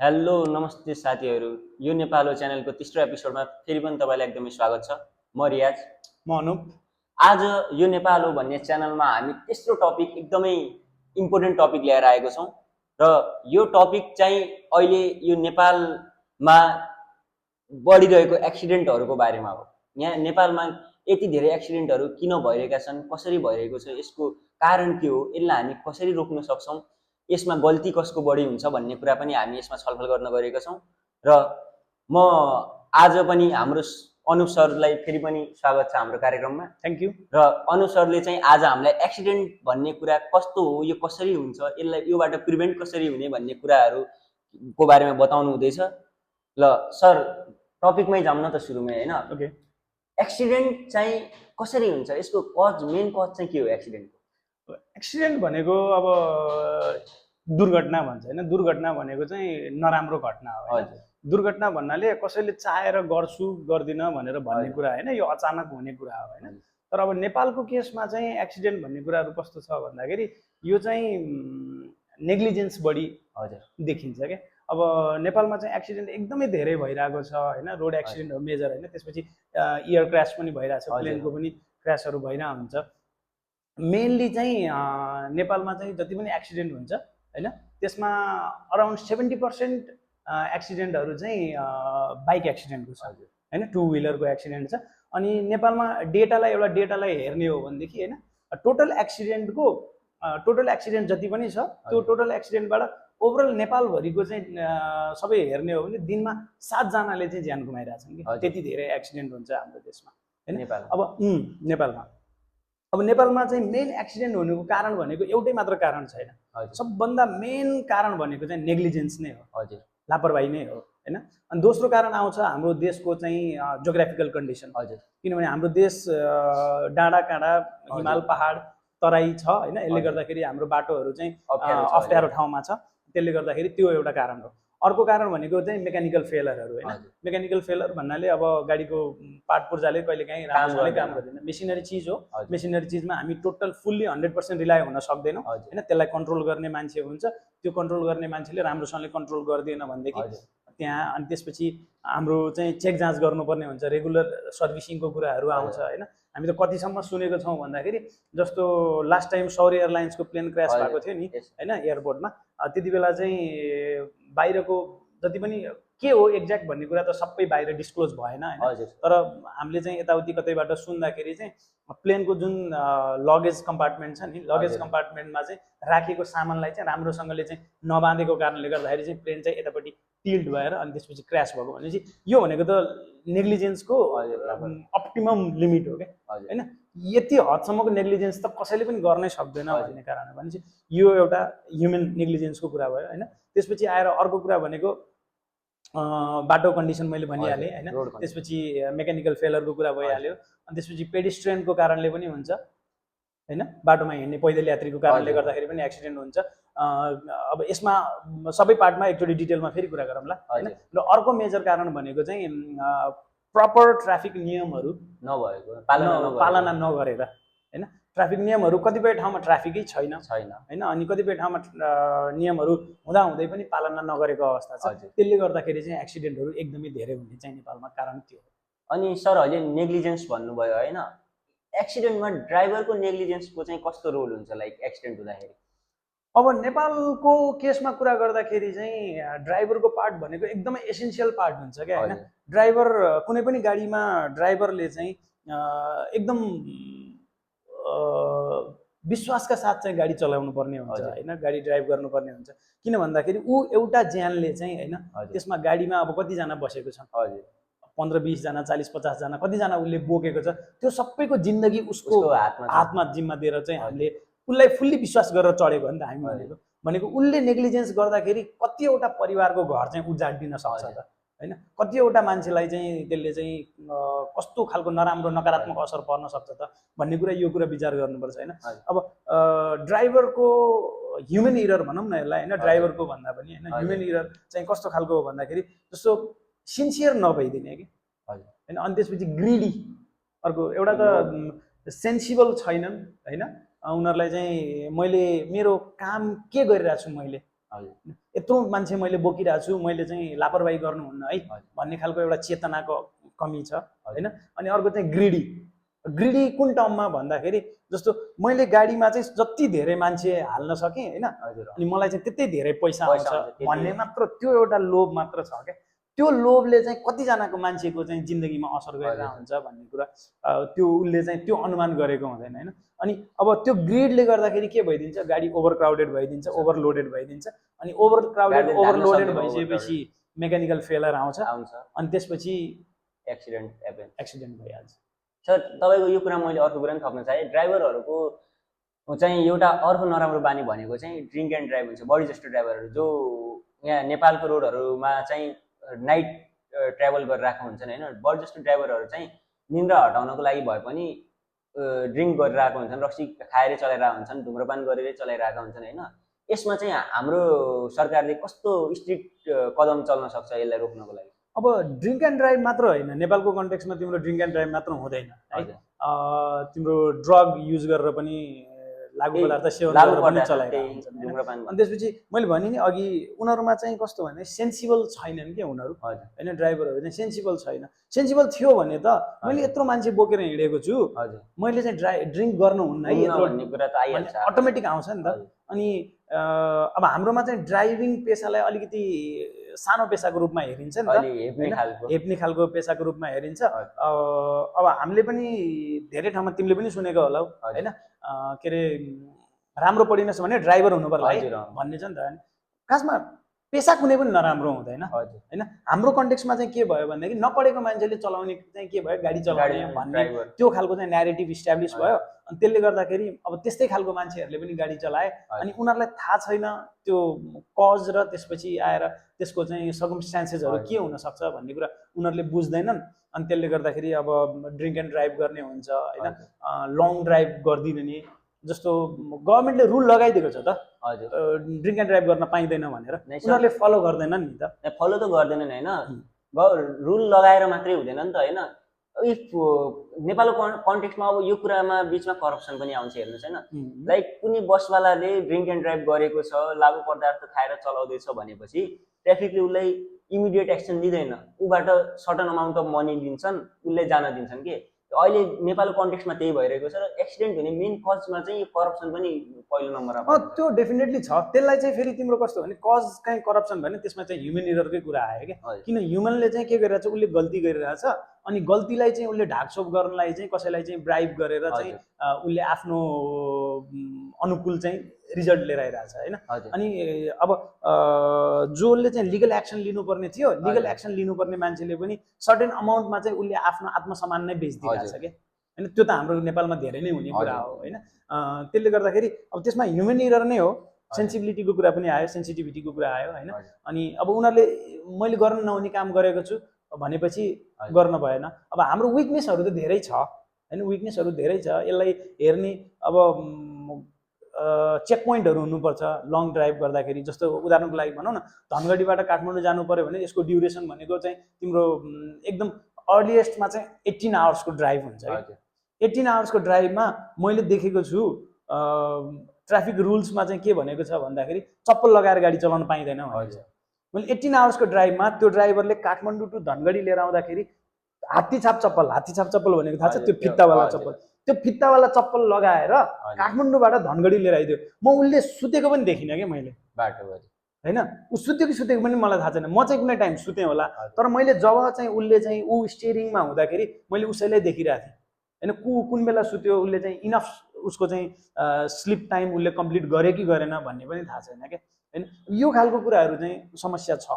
Hello नमस्ते साथीहरू। यो नेपालो च्यानलको तेस्रो एपिसोडमा फेरि पनि तपाईँलाई एकदमै स्वागत छ। म रियाज। म अनुप। आज यो नेपालो भन्ने च्यानलमा हामी तेस्रो टपिक एकदमै इम्पोर्टेन्ट टपिक ल्याएर आएको छौँ र यो टपिक चाहिँ अहिले यो नेपालमा बढिरहेको एक्सिडेन्टहरूको बारेमा हो। यहाँ नेपालमा यति धेरै एक्सिडेन्टहरू किन भइरहेका छन्, कसरी भइरहेको छ, यसको कारण के हो, यसलाई हामी कसरी रोक्न सक्छौँ, यसमा गल्ती कसको बढी हुन्छ भन्ने कुरा पनि हामी यसमा छलफल गर्न गएका छौँ। र म आज पनि हाम्रो अनुप सरलाई फेरि पनि स्वागत छ हाम्रो कार्यक्रममा। Thank you. र अनुप सरले चाहिँ आज हामीलाई एक्सिडेन्ट भन्ने कुरा कस्तो हो, यो कसरी हुन्छ, यसलाई योबाट प्रिभेन्ट कसरी हुने भन्ने कुराहरूको बारेमा बताउनु हुँदैछ। ल सर, टपिकमै जाऊँ न त सुरुमै, होइन? ओके। एक्सिडेन्ट चाहिँ कसरी हुन्छ, यसको कज, मेन कज चाहिँ के हो एक्सिडेन्टको? एक्सिडेन्ट भनेको अब दुर्घटना भन्छ होइन। दुर्घटना भनेको चाहिँ नराम्रो घटना हो होइन। दुर्घटना भन्नाले कसैले चाहेर गर्छु गर्दिनँ भनेर भन्ने कुरा होइन, यो अचानक हुने कुरा हो होइन। तर अब नेपालको केसमा चाहिँ एक्सिडेन्ट भन्ने कुराहरू कस्तो छ भन्दाखेरि यो चाहिँ नेग्लिजेन्स बढी देखिन्छ क्या। अब नेपालमा चाहिँ एक्सिडेन्ट एकदमै धेरै भइरहेको छ होइन। रोड एक्सिडेन्ट हो मेजर होइन, त्यसपछि एयर क्रास पनि भइरहेको छ, प्लेनको पनि क्रासहरू भइरहेको हुन्छ। मेनली चाहिँ नेपालमा चाहिँ जति पनि एक्सिडेन्ट हुन्छ होइन, त्यसमा अराउन्ड 70% एक्सिडेन्टहरू चाहिँ बाइक एक्सिडेन्टको छ होइन, टु व्हिलरको एक्सिडेन्ट छ। अनि नेपालमा एउटा डेटालाई हेर्ने हो भनेदेखि होइन, टोटल एक्सिडेन्ट जति पनि छ त्यो टोटल एक्सिडेन्टबाट ओभरअल नेपालभरिको चाहिँ सबै हेर्ने हो भने दिनमा 7 जनाले चाहिँ ज्यान गुमाइरहेछन् कि, त्यति धेरै एक्सिडेन्ट हुन्छ हाम्रो देशमा होइन। अब नेपालमा चाहिँ मेन एक्सिडेन्ट हुनुको कारण भनेको एउटै मात्र कारण छैन। सबभन्दा मेन कारण भनेको चाहिँ नेग्लिजेन्स नै हो, लापरवाही नै हो होइन। अनि दोस्रो कारण आउँछ हाम्रो देशको चाहिँ जियोग्राफिकल कन्डिसन। किनभने हाम्रो देश डाँडा काँडा, हिमाल पहाड, तराई छ होइन। यसले गर्दाखेरि हाम्रो बाटोहरू चाहिँ अप्ठ्यारो ठाउँमा छ, त्यसले गर्दाखेरि त्यो एउटा कारण हो। अर्को कारण भनेको चाहिँ मेकानिकल फेलरहरू होइन। मेकानिकल फेलर भन्नाले अब गाडीको पार्ट पुर्जाले कहिलेकाहीँ राम्रोसँगले काम गर्दैन। मेसिनरी चिज हो, मेसिनरी चिजमा हामी टोटल फुल्ली 100% रिलाय हुन सक्दैनौँ होइन। त्यसलाई कन्ट्रोल गर्ने मान्छे हुन्छ, त्यो कन्ट्रोल गर्ने मान्छेले राम्रोसँगले कन्ट्रोल गर्दैन भनेदेखि त्यहाँ, अनि त्यसपछि हाम्रो चाहिँ चेक जाँच गर्नुपर्ने हुन्छ, रेगुलर सर्भिसिङको कुराहरू आउँछ होइन। हामी त कतिसम्म सुनेको छौँ भन्दाखेरि जस्तो लास्ट टाइम सौर्य एयरलाइन्सको प्लेन क्रास भएको थियो नि होइन एयरपोर्टमा, त्यति बेला चाहिँ बाहिरको जति पनि के हो एक्ज्याक्ट भन्ने कुरा त सबै बाहिर डिस्क्लोज भएन होइन। तर हामीले चाहिँ यताउति कतैबाट सुन्दाखेरि चाहिँ प्लेनको जुन लगेज कम्पार्टमेन्ट छ नि, लगेज कम्पार्टमेन्टमा चाहिँ राखेको सामानलाई चाहिँ राम्रोसँगले चाहिँ नबाँधेको कारणले गर्दाखेरि चाहिँ प्लेन चाहिँ यतापट्टि टिल्ट भएर अनि त्यसपछि क्रास भएको भनेपछि यो भनेको त नेग्लिजेन्सको अप्टिमम लिमिट हो क्या होइन। यति हदसम्मको नेग्लिजेन्स त कसैले पनि गर्नै सक्दैन भन्ने कारण हो भनेपछि यो एउटा ह्युमन नेग्लिजेन्सको कुरा भयो होइन। त्यसपछि आएर अर्को कुरा भनेको बाटो कन्डिसन मैले भनिहालेँ होइन। त्यसपछि मेकानिकल फेलरको कुरा भइहाल्यो। अनि त्यसपछि पेडिस्ट्रियनको कारणले पनि हुन्छ होइन, बाटोमा हिँड्ने पैदल यात्रीको कारणले गर्दाखेरि पनि एक्सिडेन्ट हुन्छ। अब यसमा सबै पार्टमा एकचोटि डिटेलमा फेरि कुरा गरौँला होइन। र अर्को मेजर कारण भनेको चाहिँ प्रपर ट्राफिक नियमहरू नभएको, पालना नगरेर होइन। ट्राफिक नियमहरू कतिपय ठाउँमा ट्राफिकै छैन होइन, अनि कतिपय ठाउँमा नियमहरू हुँदाहुँदै पनि पालना नगरेको अवस्था छ। त्यसले गर्दाखेरि चाहिँ एक्सिडेन्टहरू एकदमै धेरै हुने चाहिँ नेपालमा कारण त्यो हो। अनि सर, अहिले नेग्लिजेन्स भन्नुभयो होइन, एक्सिडेन्टमा ड्राइभरको नेग्लिजेन्सको चाहिँ कस्तो रोल हुन्छ लाइक एक्सिडेन्ट हुँदाखेरि? अब नेपालको केसमा कुरा गर्दाखेरि चाहिँ ड्राइभरको पार्ट भनेको एकदमै एसेन्सियल पार्ट हुन्छ क्या होइन। ड्राइभर कुनै पनि गाडीमा ड्राइभरले चाहिँ एकदम विश्वासका साथ चाहिँ गाडी चलाउनु पर्ने हुन्छ होइन, गाडी ड्राइभ गर्नुपर्ने हुन्छ। किन भन्दाखेरि ऊ एउटा ज्यानले चाहिँ होइन, त्यसमा गाडीमा अब कतिजना बसेको छ, 15-20 जना, 40-50 जना, कतिजना उसले बोकेको छ, त्यो सबैको जिन्दगी उसको हातमा जिम्मा दिएर चाहिँ हामीले उसलाई फुल्ली विश्वास गरेर चढेको हो नि त हामी भनेको। उसले नेग्लिजेन्स गर्दाखेरि कतिवटा परिवारको घर चाहिँ उजाडिन सक्छ त होइन। कतिवटा मान्छेलाई चाहिँ त्यसले चाहिँ कस्तो खालको नराम्रो नकारात्मक असर पर्न सक्छ त भन्ने कुरा, यो कुरा विचार गर्नुपर्छ होइन। अब ड्राइभरको ह्युमन इरर भनौँ न यसलाई होइन, ड्राइभरको भन्दा पनि होइन, ह्युमन इरर चाहिँ कस्तो खालको हो भन्दाखेरि जस्तो सिन्सियर नभइदिने कि होइन। अनि त्यसपछि ग्रिडी, अर्को एउटा त सेन्सिबल छैनन् होइन। उनीहरूलाई चाहिँ मैले मेरो काम के गरिरहेको छु, मैले यत्रो मान्छे मैले बोकिरहेको छु, मैले चाहिँ लापरवाही गर्नुहुन्न है भन्ने खालको एउटा चेतनाको कमी छ होइन। अनि अर्को चाहिँ ग्रिडी कुन टर्ममा भन्दाखेरि जस्तो मैले गाडीमा चाहिँ जति धेरै मान्छे हाल्न सकेँ होइन, अनि मलाई चाहिँ त्यतै धेरै पैसा आउँछ भन्ने मात्र त्यो एउटा लोभ मात्र छ क्या। त्यो लोभले चाहिँ कतिजनाको मान्छेको चाहिँ जिन्दगीमा असर गरेर हुन्छ भन्ने कुरा त्यो उसले चाहिँ त्यो अनुमान गरेको हुँदैन होइन। अनि अब त्यो ग्रिडले गर्दाखेरि के भइदिन्छ, गाडी ओभर क्राउडेड भइदिन्छ, ओभरलोडेड भइदिन्छ। अनि ओभर क्राउडेड ओभरलोडेड भइसकेपछि मेकानिकल फेलर आउँछ अनि त्यसपछि एक्सिडेन्ट भइहाल्छ। सर तपाईँको यो कुरा मैले अर्को कुरा पनि थप्न चाहेँ, ड्राइभरहरूको चाहिँ एउटा अर्को नराम्रो बानी भनेको चाहिँ ड्रिङ्क एन्ड ड्राइभ हुन्छ। बढी जस्तो ड्राइभरहरू जो यहाँ नेपालको रोडहरूमा चाहिँ नाइट ट्राभल गरिरहेको हुन्छन् होइन, बढी जस्तो ड्राइभरहरू चाहिँ निन्द्रा हटाउनको लागि भए पनि ड्रिङ्क गरिरहेको हुन्छन्, रक्सी खाएरै चलाइरहेको हुन्छन्, धुम्रपान गरेरै चलाइरहेका हुन्छन् होइन। यसमा चाहिँ हाम्रो सरकारले कस्तो स्ट्रिक्ट कदम चल्न सक्छ यसलाई रोक्नको लागि? अब ड्रिङ्क एन्ड ड्राइभ मात्र होइन, नेपालको कन्टेक्समा तिम्रो ड्रिङ्क एन्ड ड्राइभ मात्र हुँदैन है, तिम्रो ड्रग युज गरेर पनि लागु पदार्थ सेवन गरेर पनि चलाइरहेको हुन्छ। अनि त्यसपछि मैले भने नि अघि उनीहरूमा चाहिँ कस्तो भने सेन्सिबल छैनन् क्या उनीहरू होइन, ड्राइभरहरू चाहिँ सेन्सिबल छैन। सेन्सिबल थियो भने त मैले यत्रो मान्छे बोकेर हिँडेको छु, मैले चाहिँ ड्रिङ्क गर्नुहुन्न है यत्रो भन्ने कुरा त अटोमेटिक आउँछ नि त। अनि अब हाम्रोमा चाहिँ ड्राइभिङ पेसालाई अलिकति सानो पेसाको रूपमा हेरिन्छ नि त, हेप्ने खालको पेसाको रूपमा हेरिन्छ। अब हामीले पनि धेरै ठाउँमा तिमीले पनि सुनेको होला होइन, के अरे राम्रो पढिनस् भने ड्राइभर हुनु पर्ला है भन्ने छ नि त। खासमा पेसा कुनै पनि नराम्रो हुँदैन होइन। हाम्रो कन्टेक्समा चाहिँ के भयो भनेदेखि नपढेको मान्छेले चलाउने चाहिँ के भयो, गाडी चलाउने भन्ने त्यो खालको चाहिँ न्यारेटिभ इस्टाब्लिस भयो। अनि त्यसले गर्दाखेरि अब त्यस्तै खालको मान्छेहरूले पनि गाडी चलाए अनि उनीहरूलाई थाहा छैन त्यो कज र त्यसपछि आएर त्यसको चाहिँ सर्कमस्टान्सेसहरू के हुनसक्छ भन्ने कुरा उनीहरूले बुझ्दैनन्। अनि त्यसले गर्दाखेरि अब ड्रिङ्क एन्ड ड्राइभ गर्ने हुन्छ होइन, लङ ड्राइभ गरिदिने जस्तो गभर्मेन्टले रुल लगाइदिएको छ त ड्रिङ्क एन्ड ड्राइभ गर्न पाइँदैन भनेर, उनीहरूले फलो गर्दैनन् नि त। फलो त गर्दैनन् होइन, रुल लगाएर मात्रै हुँदैन नि त होइन। इफ नेपालको कन्टेक्समा अब यो कुरामा बिचमा करप्सन पनि आउँछ हेर्नुहोस् होइन। लाइक कुनै बसवालाले ड्रिङ्क एन्ड ड्राइभ गरेको छ, लागु पदार्थ खाएर चलाउँदैछ भनेपछि ट्राफिकले उसलाई इमिडिएट एक्सन लिँदैन, ऊबाट सर्टन अमाउन्ट अफ मनी लिन्छन्, उसले जान दिन्छन् कि। अहिले नेपालको कन्टेक्समा त्यही भइरहेको छ र एक्सिडेन्ट हुने मेन कजमा चाहिँ करप्सन पनि पहिलो नम्बरमा त्यो डेफिनेटली छ। त्यसलाई चाहिँ फेरि तिम्रो कस्तो भने कज कहीँ करप्सन भने त्यसमा चाहिँ ह्युमन इररकै कुरा आयो क्या। किन ह्युमनले चाहिँ के गरिरहेछ, उसले गल्ती गरिरहेछ अनि गल्तीलाई चाहिँ उसले ढाकछोप गर्नलाई चाहिँ कसैलाई चाहिँ ब्राइब गरेर चाहिँ उसले आफ्नो अनुकूल चाहिँ रिजल्ट लिएर आइरहेछ होइन। अनि अब जसले चाहिँ लिगल एक्सन लिनुपर्ने थियो, लिगल एक्सन लिनुपर्ने मान्छेले पनि सर्टेन अमाउन्टमा चाहिँ उसले आफ्नो आत्मसम्मान नै बेचिदिरहेछ क्या होइन। त्यो त हाम्रो नेपालमा धेरै नै हुने कुरा हो होइन। त्यसले गर्दाखेरि अब त्यसमा ह्युमन इरर नै हो, सेन्सिबिलिटीको कुरा पनि आयो, सेन्सिटिभिटीको कुरा आयो होइन। अनि अब उनीहरूले मैले गर्न नहुने काम गरेको छु भनेपछि गर्न भएन। अब हाम्रो विकनेसहरू त धेरै छ होइन, विकनेसहरू धेरै छ, यसलाई हेर्ने अब चेक पोइन्टहरू हुनुपर्छ लङ ड्राइभ गर्दाखेरि। जस्तो उदाहरणको लागि भनौँ न, धनगढीबाट काठमाडौँ जानु पऱ्यो भने यसको ड्युरेसन भनेको चाहिँ तिम्रो एकदम अर्लिएस्टमा चाहिँ 18 आवर्सको ड्राइभ हुन्छ क्या। 18 आवर्सको ड्राइभमा मैले देखेको छु ट्राफिक रुल्समा चाहिँ के भनेको छ भन्दाखेरि चप्पल लगाएर गाडी चलाउन पाइँदैन भनेको छ। मैले 18 आवर्सको ड्राइभमा त्यो ड्राइभरले काठमाडौँ टु धनगढी लिएर आउँदाखेरि हात्तीछाप चप्पल भनेको थाहा छ, त्यो फित्तावाला चप्पल, त्यो फित्तावाला चप्पल लगाएर काठमाडौँबाट धनगढी लिएर आइदियो। म उसले सुतेको पनि देखिनँ क्या मैले बाटोभरि होइन, ऊ सुत्यो कि सुतेको पनि मलाई थाहा छैन। म चाहिँ कुनै टाइम सुतेँ होला, तर मैले जब चाहिँ उसले चाहिँ ऊ स्टियरिङमा हुँदाखेरि मैले उसैलाई देखिरहेको थिएँ होइन। कुन बेला सुत्यो, उसले चाहिँ इनफ उसको चाहिँ स्लिप टाइम उसले कम्प्लिट गर्यो कि गरेन भन्ने पनि थाहा छैन क्या होइन। यो खालको कुराहरू चाहिँ समस्या छ।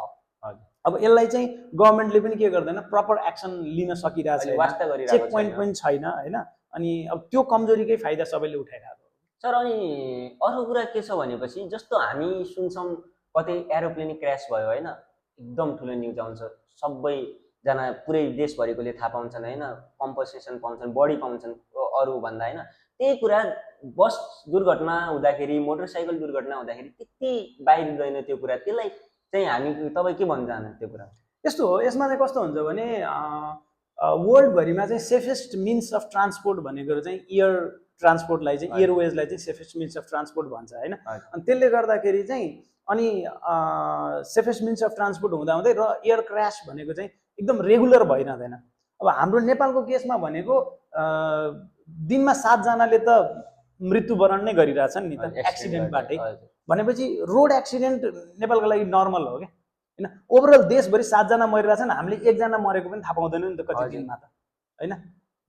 अब यसलाई चाहिँ गभर्मेन्टले पनि के गर्दैन, प्रपर एक्सन लिन सकिरहेको छैन, चेक पोइन्ट पनि छैन होइन। अनि अब त्यो कमजोरीकै फाइदा सबैले उठाइरहेको सर। अनि अर्को कुरा के छ भनेपछि जस्तो हामी सुन्छौँ कतै एरोप्लेन क्र्यास भयो होइन, एकदम ठुलो न्युज आउँछ, सबैजना पुरै देशभरिकोले थाहा पाउँछन् होइन, कम्पनसेसन पाउँछन्, बढी पाउँछन् अरूभन्दा होइन। त्यही कुरा बस दुर्घटना हुँदाखेरि, मोटरसाइकल दुर्घटना हुँदाखेरि त्यति बाहिरिँदैन त्यो कुरा, त्यसलाई चाहिँ हामी तपाईँ के भन्न चाहनुहुन्छ त्यो कुरा? यस्तो हो, यसमा चाहिँ कस्तो हुन्छ भने वर्ल्डभरिमा चाहिँ सेफेस्ट मिन्स अफ ट्रान्सपोर्ट भनेको चाहिँ एयर ट्रान्सपोर्टलाई चाहिँ एयरवेजलाई चाहिँ सेफेस्ट मिन्स अफ ट्रान्सपोर्ट भन्छ होइन। अनि त्यसले गर्दाखेरि चाहिँ अनि सेफेस्ट मिन्स अफ ट्रान्सपोर्ट हुँदाहुँदै र एयर क्रास भनेको चाहिँ एकदम रेगुलर भइरहँदैन। अब हाम्रो नेपालको केसमा भनेको दिनमा 7 जनाले त मृत्युवरण नै गरिरहेछन् नि त एक्सिडेन्टबाटै। भनेपछि रोड एक्सिडेन्ट नेपालको लागि नर्मल हो क्या होइन। ओभरअल देशभरि 7 जना मरिरहेछन्, हामीले 1 जना मरेको पनि थाहा पाउँदैनौँ नि त कति दिनमा त होइन।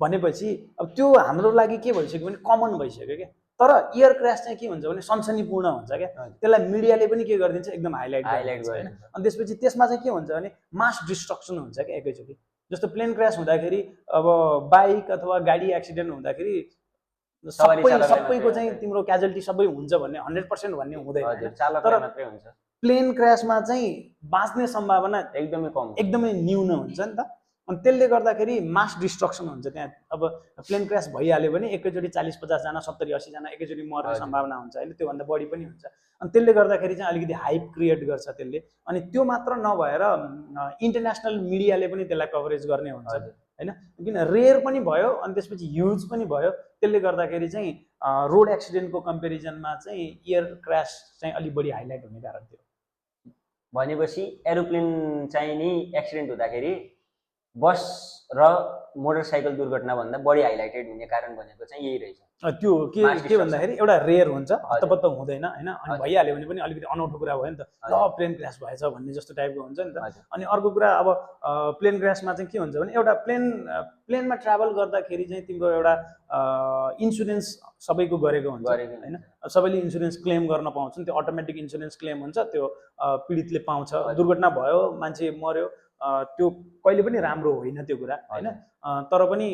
भनेपछि अब त्यो हाम्रो लागि के भइसक्यो भने कमन भइसक्यो क्या। तर एयर क्रास चाहिँ के हुन्छ भने सनसनीपूर्ण हुन्छ क्या, त्यसलाई मिडियाले पनि के गरिदिन्छ एकदम हाइलाइट गरिदिन्छ होइन। अनि त्यसपछि त्यसमा चाहिँ के हुन्छ भने मास डिस्ट्रक्सन हुन्छ क्या एकैचोटि। जस्तो प्लेन क्रास हुँदाखेरि अब बाइक अथवा गाडी एक्सिडेन्ट हुँदाखेरि सबैको चाहिँ तिम्रो क्याजुअलिटी सबै हुन्छ भन्ने 100% भन्ने हुँदैन, तर प्लेन क्रासमा चाहिँ बाँच्ने सम्भावना एकदमै न्यून हुन्छ नि त। अनि त्यसले गर्दाखेरि मास डिस्ट्रक्सन हुन्छ त्यहाँ। अब प्लेन क्रास भइहाल्यो भने एकैचोटि 40-50 जना 70-80 जना एकैचोटि मर्ने सम्भावना हुन्छ होइन, त्योभन्दा बढी पनि हुन्छ। अनि त्यसले गर्दाखेरि चाहिँ अलिकति हाइप क्रिएट गर्छ त्यसले। अनि त्यो मात्र नभएर इन्टरनेसनल मिडियाले पनि त्यसलाई कभरेज गर्ने हुन्छ होइन, किन रेयर पनि भयो अनि त्यसपछि ह्युज पनि भयो। त्यसले गर्दाखेरि चाहिँ रोड एक्सिडेन्टको कम्पेरिजनमा चाहिँ एयर क्रास चाहिँ अलिक बढी हाइलाइट हुने कारण थियो। भनेपछि एरोप्लेन चाहिँ नि एक्सिडेन्ट हुँदाखेरि बस र मोटरसाइकल दुर्घटना भन्दा बढी हाइलाइटेड हुने कारण भनेको चाहिँ यही रहेछ। त्यो के भन्दाखेरि एउटा रेयर हुन्छ, हतपत्त हुँदैन होइन। अनि भइहाल्यो भने पनि अलिकति अनौठो कुरा भयो नि त, ल प्लेन क्रास भएछ भन्ने जस्तो टाइपको हुन्छ नि त। अनि अर्को कुरा अब प्लेन क्रासमा चाहिँ के हुन्छ भने एउटा प्लेनमा ट्राभल गर्दाखेरि चाहिँ तिम्रो एउटा इन्सुरेन्स सबैको गरेको हुन्छ होइन। सबैले इन्सुरेन्स क्लेम गर्न पाउँछन्, त्यो अटोमेटिक इन्सुरेन्स क्लेम हुन्छ, त्यो पीडितले पाउँछ। दुर्घटना भयो, मान्छे मर्यो, त्यो कहिले पनि राम्रो होइन त्यो कुरा होइन। तर पनि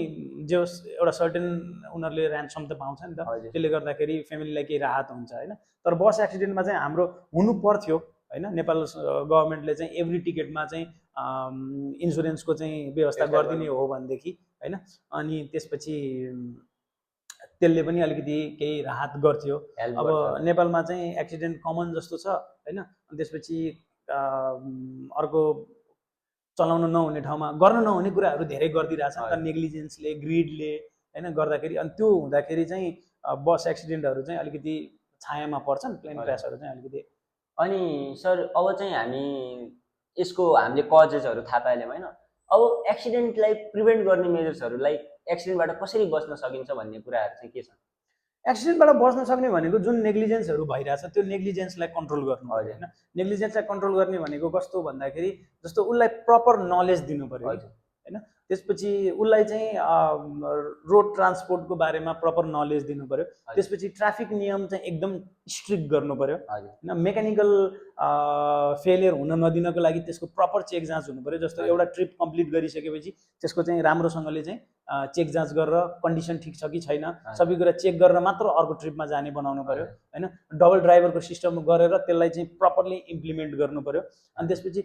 जो एउटा सर्टेन उनीहरूले ऱ्यान्सम त पाउँछ नि त, त्यसले गर्दाखेरि फ्यामिलीलाई केही राहत हुन्छ होइन। तर बस एक्सिडेन्टमा चाहिँ हाम्रो हुनु पर्थ्यो होइन। नेपाल गभर्मेन्टले चाहिँ एभ्री टिकटमा चाहिँ इन्सुरेन्सको चाहिँ व्यवस्था गरिदिने हो भनेदेखि होइन। अनि त्यसपछि त्यसले पनि अलिकति केही राहत गर्थ्यो। अब नेपालमा चाहिँ एक्सिडेन्ट कमन जस्तो छ होइन। अनि त्यसपछि अर्को चलाउन नहुने ठाउँमा गर्न नहुने कुराहरू धेरै गरिदिरहेछ नि त, नेग्लिजेन्सले, ग्रिडले होइन गर्दाखेरि। अनि त्यो हुँदाखेरि चाहिँ बस एक्सिडेन्टहरू चाहिँ अलिकति छायामा पर्छन्, प्लेन क्रासहरू चाहिँ अलिकति। अनि सर अब चाहिँ हामी यसको हामीले कजेसहरू थाहा पाइहाल्यौँ होइन। अब एक्सिडेन्टलाई प्रिभेन्ट गर्ने मेजर्सहरूलाई एक्सिडेन्टबाट कसरी बच्न सकिन्छ भन्ने कुराहरू चाहिँ के छ? एक्सिडेन्टबाट बच्न सक्ने भनेको जुन नेग्लिजेन्सहरू भइरहेछ त्यो नेग्लिजेन्सलाई कन्ट्रोल गर्नु होइन। नेग्लिजेन्सलाई कन्ट्रोल गर्ने भनेको कस्तो भन्दाखेरि जस्तो उसलाई प्रपर नलेज दिनु पर्यो होइन। त्यसपछि उसलाई चाहिँ रोड ट्रान्सपोर्टको बारेमा प्रपर नलेज दिनु पर्यो। त्यसपछि ट्राफिक नियम चाहिँ एकदम स्ट्रिक्ट गर्नु पर्यो होइन। मेकानिकल फेलियर हुन नदिनको लागि त्यसको प्रपर चेक जाँच हुनु पर्यो। जस्तो एउटा ट्रिप कम्प्लिट गरिसकेपछि त्यसको चाहिँ राम्रोसँगले चाहिँ चेक जाँच गरेर कन्डिसन ठिक छ कि छैन सबै कुरा चेक गरेर मात्र अर्को ट्रिपमा जाने बनाउनु पर्यो होइन। डबल ड्राइभरको सिस्टम गरेर त्यसलाई चाहिँ प्रपरली इम्प्लिमेन्ट गर्नु पर्यो। अनि त्यसपछि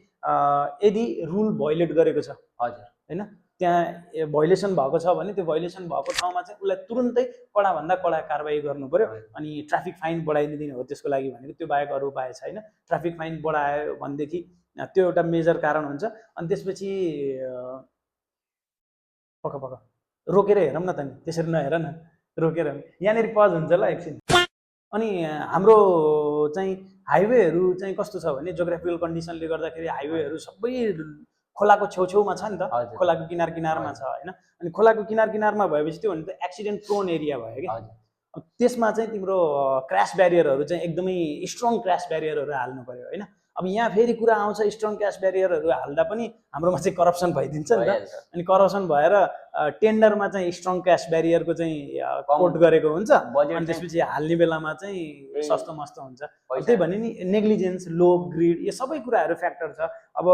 यदि रुल भोइलेट गरेको छ होइन, त्यहाँ भोइलेसन भएको छ भने त्यो भोइलेसन भएको ठाउँमा चाहिँ उसलाई तुरुन्तै कडाभन्दा कडा कारबाही गर्नु पर्यो। अनि ट्राफिक फाइन बढाइदिने हो त्यसको लागि भनेको, त्यो बाहेक अरू उपाय छैन। ट्राफिक फाइन बढायो भनेदेखि त्यो एउटा मेजर कारण हुन्छ। अनि त्यसपछि पक्का रोकेर हेरौँ न त नि, त्यसरी नहेर न, रोकेर यहाँनिर पज हुन्छ ल एकछिन। अनि हाम्रो चाहिँ हाइवेहरू चाहिँ कस्तो छ भने जोग्राफिकल कन्डिसनले गर्दाखेरि हाइवेहरू सबै खोलाको छेउछेउमा छ नि त, खोलाको किनारमा छ होइन। अनि खोलाको किनारमा भएपछि त्यो भने त एक्सिडेन्ट प्रोन एरिया भयो क्या। त्यसमा चाहिँ तिम्रो क्रास ब्यारियरहरू चाहिँ एकदमै स्ट्रङ क्रास ब्यारियरहरू हाल्नु पर्यो होइन। अब यहाँ फेरि कुरा आउँछ स्ट्रङ क्रास ब्यारियरहरू हाल्दा पनि हाम्रोमा चाहिँ करप्सन भइदिन्छ नि त। अनि करप्सन भएर टेन्डरमा चाहिँ स्ट्रङ क्रास ब्यारियरको चाहिँ कोट गरेको हुन्छ, अनि त्यसपछि हाल्ने बेलामा चाहिँ सस्तो मस्तो हुन्छ। त्यही भने नि नेग्लिजेन्स, लो ग्रिड, यो सबै कुराहरू फ्याक्टर छ। अब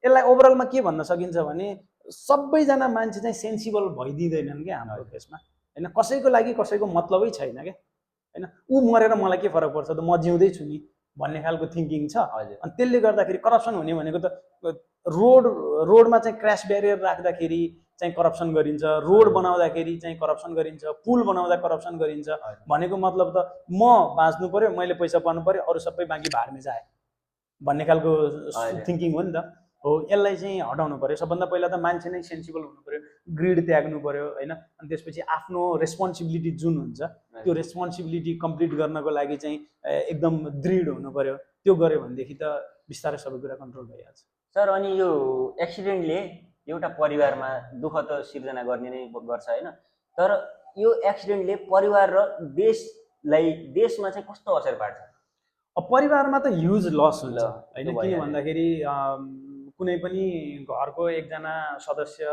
यसलाई ओभरअलमा के भन्न सकिन्छ भने सबैजना मान्छे चाहिँ सेन्सिबल भइदिँदैनन् क्या हाम्रो केसमा होइन। कसैको लागि कसैको मतलबै छैन क्या होइन। ऊ मरेर मलाई के फरक पर्छ त, म जिउँदै छु नि भन्ने खालको थिङ्किङ छ। अनि त्यसले गर्दाखेरि करप्सन हुने भनेको त रोडमा चाहिँ क्रास ब्यारियर राख्दाखेरि चाहिँ करप्सन गरिन्छ, रोड बनाउँदाखेरि चाहिँ करप्सन गरिन्छ, पुल बनाउँदा करप्सन गरिन्छ भनेको मतलब त म बाँच्नु पर्यो, मैले पैसा पाउनु पर्यो, अरू सबै बाँकी भाडमे जाए भन्ने खालको थिङ्किङ हो नि त। हो, यसलाई चाहिँ हटाउनु पर्यो। सबभन्दा पहिला त मान्छे नै सेन्सिबल हुनु पर्यो, ग्रिड त्याग्नु पर्यो होइन। अनि त्यसपछि आफ्नो रेस्पोन्सिबिलिटी जुन हुन्छ त्यो रेस्पोन्सिबिलिटी कम्प्लिट गर्नको लागि चाहिँ एकदम दृढ हुनु पर्यो त्यो गऱ्यो भनेदेखि त बिस्तारै सबै कुरा कन्ट्रोल भइहाल्छ। सर अनि यो एक्सिडेन्टले एउटा परिवारमा दुःख त सिर्जना गर्ने नै गर्छ होइन, तर यो एक्सिडेन्टले परिवार र देशमा चाहिँ कस्तो असर पार्छ? अब परिवारमा त ह्युज लस हुन्छ होइन, त्यो किन भइहाल्यो। भन्दाखेरि कुनै पनि घरको एकजना सदस्य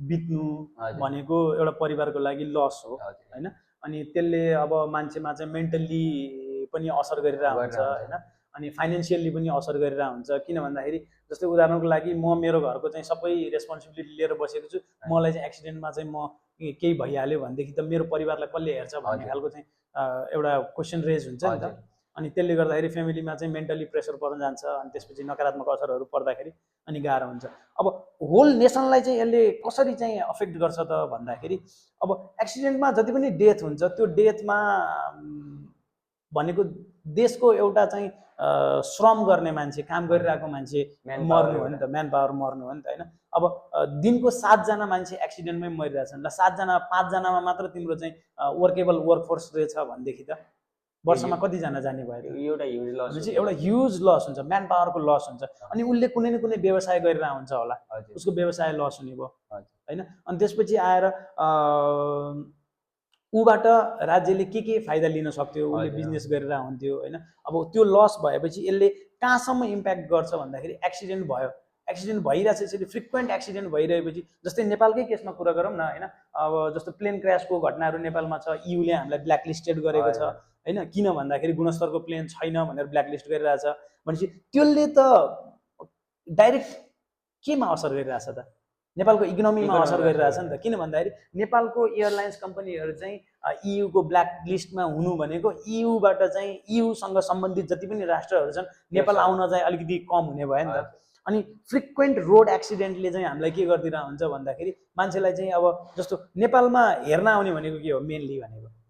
बित्नु हजुर। भनेको एउटा परिवारको लागि लस हो हजुर। होइन। अनि त्यसले अब मान्छेमा चाहिँ मेन्टल्ली पनि असर गरिरहेको हुन्छ होइन, अनि फाइनेन्सियल्ली पनि असर गरिरहेको हुन्छ। किन भन्दाखेरि जस्तै उदाहरणको लागि म मेरो घरको चाहिँ सबै रेस्पोन्सिबिलिटी लिएर बसेको छु, मलाई चाहिँ एक्सिडेन्टमा चाहिँ म केही भइहाल्यो भनेदेखि त मेरो परिवारलाई कसले हेर्छ भन्ने खालको चाहिँ एउटा क्वेसन रेज हुन्छ नि त। अनि त्यसले गर्दाखेरि फ्यामिलीमा चाहिँ मेन्टली प्रेसर पर्न जान्छ, अनि त्यसपछि नकारात्मक असरहरू पर्दाखेरि अनि गाह्रो हुन्छ। अब होल नेसनलाई चाहिँ यसले कसरी चाहिँ अफेक्ट गर्छ त भन्दाखेरि अब एक्सिडेन्टमा जति पनि डेथ हुन्छ त्यो डेथमा भनेको देशको एउटा चाहिँ श्रम गर्ने मान्छे, काम गरिरहेको मान्छे मर्नु हो नि त, म्यान पावर मर्नु हो नि त होइन। अब दिनको 7 जना मान्छे एक्सिडेन्टमै मरिरहेछन् र 7 जना 5 जनामा मात्र तिम्रो चाहिँ वर्केबल वर्कफोर्स रहेछ भनेदेखि त वर्षमा कतिजना जाने भयो? एउटा ह्युज लस, एउटा ह्युज लस हुन्छ, म्यान पावरको लस हुन्छ। अनि उसले कुनै न कुनै व्यवसाय गरिरहेको हुन्छ होला, उसको व्यवसाय लस हुने भयो होइन। अनि त्यसपछि आएर ऊबाट राज्यले के फाइदा लिन सक्थ्यो, उसले बिजनेस गरेर हुन्थ्यो होइन। अब त्यो लस भएपछि यसले कहाँसम्म इम्प्याक्ट गर्छ भन्दाखेरि एक्सिडेन्ट भयो, एक्सिडेन्ट भइरहेछ, यसरी फ्रिक्वेन्ट एक्सिडेन्ट भइरहेपछि जस्तै नेपालकै केसमा कुरा गरौँ न होइन। अब जस्तो प्लेन क्रासको घटनाहरू नेपालमा छ, इयूले हामीलाई ब्ल्याकलिस्टेड गरेको छ होइन, किन भन्दाखेरि गुणस्तरको प्लेन छैन भनेर ब्ल्याकलिस्ट गरिरहेछ भनेपछि त्यसले त डाइरेक्ट केमा असर गरिरहेछ त? नेपालको इकोनोमीमा असर गरिरहेछ नि त। किन भन्दाखेरि नेपालको एयरलाइन्स कम्पनीहरू चाहिँ इयूको ब्ल्याक लिस्टमा हुनु भनेको इयूबाट चाहिँ इयूसँग सम्बन्धित जति पनि राष्ट्रहरू छन् नेपाल आउन चाहिँ अलिकति कम हुने भयो नि त। अनि फ्रिक्वेन्ट रोड एक्सिडेन्टले चाहिँ हामीलाई के गरिदिरहेको हुन्छ भन्दाखेरि मान्छेलाई चाहिँ अब जस्तो नेपालमा हेर्न आउने भनेको के हो?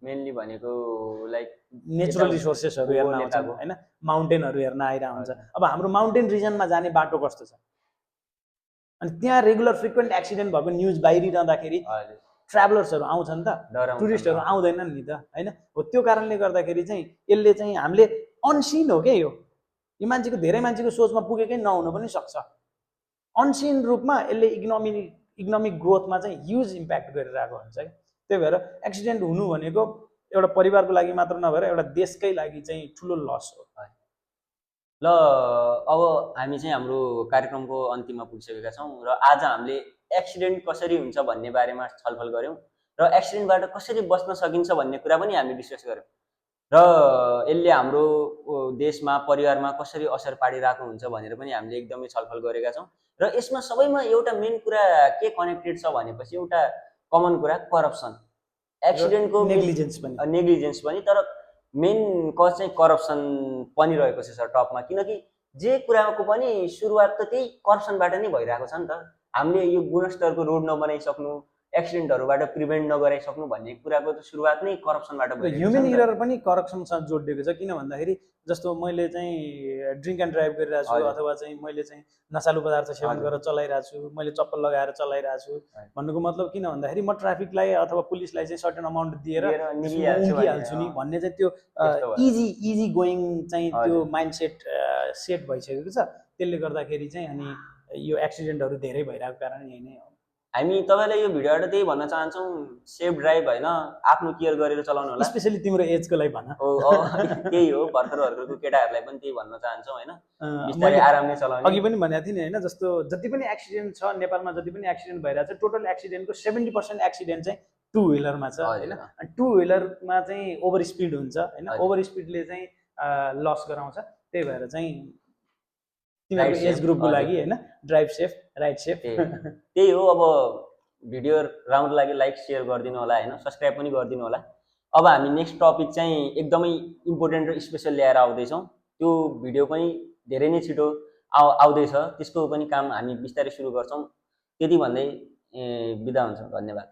मेनली भनेको लाइक नेचुरल रिसोर्सेसहरू हेर्न आउँछ होइन, माउन्टेनहरू हेर्न आइरहेको हुन्छ। अब हाम्रो माउन्टेन रिजनमा जाने बाटो कस्तो छ, अनि त्यहाँ रेगुलर फ्रिक्वेन्ट एक्सिडेन्ट भएको न्युज बाहिरिरहँदाखेरि ट्राभलर्सहरू आउँछन् त, टुरिस्टहरू आउँदैनन् नि त होइन। हो त्यो कारणले गर्दाखेरि चाहिँ यसले चाहिँ हामीले अनसिन हो क्या, यो मान्छेको धेरै मान्छेको सोचमा पुगेकै नहुन पनि सक्छ। अनसिन रूपमा यसले इकोनोमिक ग्रोथमा चाहिँ ह्युज इम्प्याक्ट गरिरहेको हुन्छ क्या। त्यही भएर एक्सिडेन्ट हुनु भनेको एउटा परिवारको लागि मात्र नभएर एउटा देशकै लागि चाहिँ ठुलो लस हो। ल अब हामी चाहिँ हाम्रो कार्यक्रमको अन्तिममा पुगिसकेका छौँ र आज हामीले एक्सिडेन्ट कसरी हुन्छ भन्ने बारेमा छलफल गऱ्यौँ र एक्सिडेन्टबाट कसरी बच्न सकिन्छ भन्ने कुरा पनि हामी डिस्कस गऱ्यौँ र यसले हाम्रो देशमा परिवारमा कसरी असर पारिरहेको हुन्छ भनेर पनि हामीले एकदमै छलफल गरेका छौँ। र यसमा सबैमा एउटा मेन कुरा के कनेक्टेड छ भनेपछि एउटा कमन कुरा करप्सन, एक्सिडेन्टको नेग्लिजेन्स पनि, तर मेन कज चाहिँ करप्सन पनि रहेको छ सर टपमा। किनकि जे कुराको पनि सुरुवात त त्यही करप्सनबाट नै भइरहेको छ नि त। हामीले यो गुणस्तरको रोड नबनाइसक्नु, एक्सिडेन्टहरूबाट प्रिभेन्ट नगराइसक्नु भन्ने कुराको त सुरुवात नै करप्सनबाट भयो। ह्युमन इरर पनि करप्सनसँग जोडिएको छ। किन भन्दाखेरि जस्तो मैले चाहिँ ड्रिङ्क एन्ड ड्राइभ गरिरहेको छु अथवा चाहिँ मैले चाहिँ नसालु पदार्थ सेवन गरेर चलाइरहेको छु, मैले चप्पल लगाएर चलाइरहेको छु भन्नुको मतलब किन भन्दाखेरि म ट्राफिकलाई अथवा पुलिसलाई चाहिँ सर्टेन अमाउन्ट दिएर उम्किहाल्छु नि भन्ने चाहिँ त्यो इजी गोइङ चाहिँ त्यो माइन्डसेट सेट भइसकेको छ। त्यसले गर्दाखेरि चाहिँ अनि यो एक्सिडेन्टहरू धेरै भइरहेको कारण यही नै हो। हामी तपाईँलाई यो भिडियोबाट त्यही भन्न चाहन्छौँ, सेफ ड्राइभ होइन, आफ्नो केयर गरेर चलाउनु होला। स्पेसली तिम्रो एजको लागि भन। त्यही हो, भर्खरहरूको केटाहरूलाई पनि त्यही भन्न चाहन्छौँ होइन, बिस्तारै आरामले चलाउने। अघि पनि भनेको थिएँ नि होइन, जस्तो जति पनि एक्सिडेन्ट छ नेपालमा, जति पनि एक्सिडेन्ट भइरहेको छ, टोटल एक्सिडेन्टको 70% एक्सिडेन्ट चाहिँ टु व्हिलरमा छ होइन। टु व्हिलरमा चाहिँ ओभर स्पिड हुन्छ होइन, ओभर स्पिडले चाहिँ लस गराउँछ। त्यही भएर चाहिँ तिमीहरूको एज ग्रुपको लागि होइन, ड्राइभ सेफ, राइड सेफ। त्यही हो। अब भिडियो राम्रो लागि लाइक सेयर गरिदिनु होला होइन, सब्सक्राइब पनि गरिदिनु होला। अब हामी नेक्स्ट टपिक चाहिँ एकदमै इम्पोर्टेन्ट र स्पेसल ल्याएर आउँदैछौँ। त्यो भिडियो पनि धेरै नै छिटो आउँदैछ, त्यसको पनि काम हामी बिस्तारै सुरु गर्छौँ। त्यति भन्दै बिदा हुन्छौँ। धन्यवाद।